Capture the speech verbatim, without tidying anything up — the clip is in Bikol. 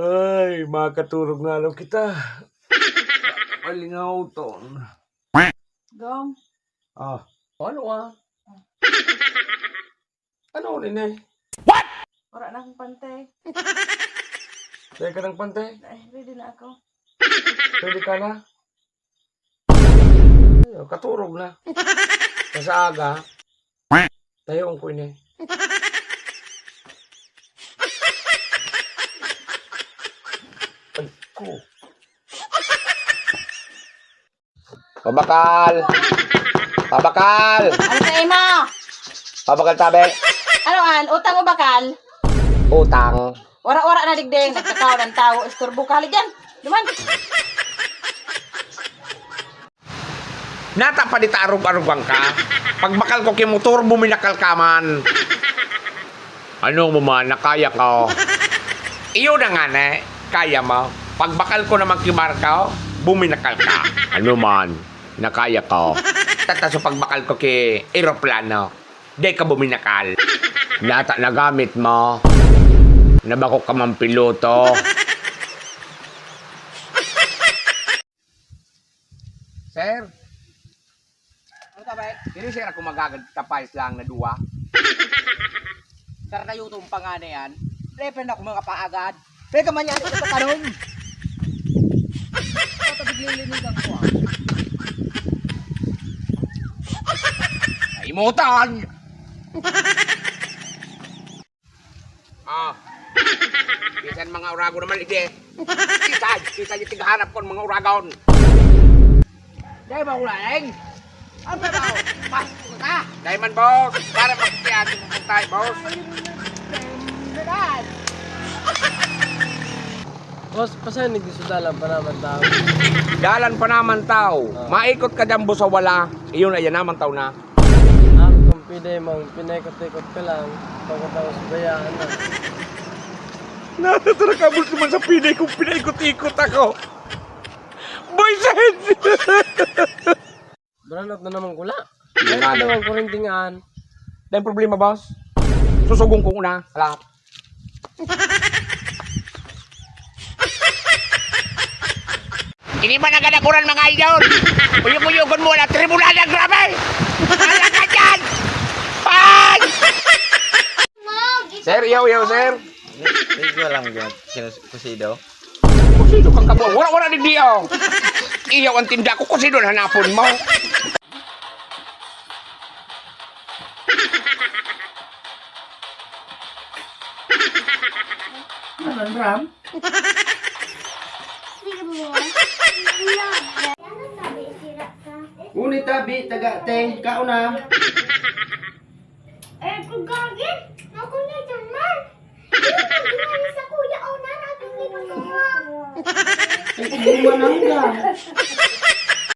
Ay, makaturog na lang kita. Malingaw ton. Gom. Ah, ano ah? Ano ni ne? What? Wala na akong pante. Dahil ka ng pante? Ay, ready na ako. Ready ka na? Ay, katurog na. Sa aga, tayoon ko ini. Ay, ko. Pabakal! Pabakal! Ano sa imo? Pabakal tabi! Ano an? Utang o bakal? Utang. Wara-wara na digding, nagkakaw ng tao, isturbo ka, hali dyan. Duman. Nata pa di ta arog-arogan ka. Pagbakal ko ki motor, buminakal ka man. Ano mo man, nakaya ko. Iyo na nga ne, kaya mo. Pagbakal ko naman ki barko, buminakal ka. Ano man, nakaya ko. Tataso pagbakal ko ki eroplano, di ka buminakal. Nata nagamit mo. Nabako ka mang piloto. Sir? Ano ka, bay? Diri, sir, ako magagad kapayas lang na duwa. Sir, na YouTube pa nga na yan. Pre, pre, na ako mga paagad. Pre, ka man yan, ito ka nun. Ito, biglilinigan ko, ah. Naimutan! Ah. Bisan mga uragon naman, hindi. Bisan, bisan yung tighanap ko ng mga uragon. Dahil ba wala, Eng? Ano ba daw? Pasok ka? Dahil man, boss. Para makikiatin mo tayo, boss. Boss, pasahin ni Diyos, dalan pa naman tao. Dalan pa naman tao. Ah. Maikot ka dyan, boss, sa wala. Iyon, ayan naman tao na. Ah, kung pwede mong pinaikot-ikot ka lang, pagkatapos bayaan na. Natatarang ka, boss, naman sa pinay kung pinaikot-ikot ako. Boysen! Brownout na naman kula. Yun Ay, nga, ano no? Ang kurintingan? Dahil problema, boss. Susugon ko una. Ala. Ini ba naganakuran, mga idol? Uyog-uyogon mo na, tribunal na, grabe! Wala ka dyan! Pan! Sir, yo, yo, sir. Hindi ko alam yun. Sinus-, kusido? Kusido kang kabo. Wala, wala, digdi, oh. Iyaw ang tinda ko, kusido na hanapon mo. Ano, Ram? Ngunit tabi, taga, te, kaon na. Eh, kung gagi, ako na dyan, man. Yung pagdungan sa kuya, oh, narapin ni Pagkawa. Ay, kung gumanang ka.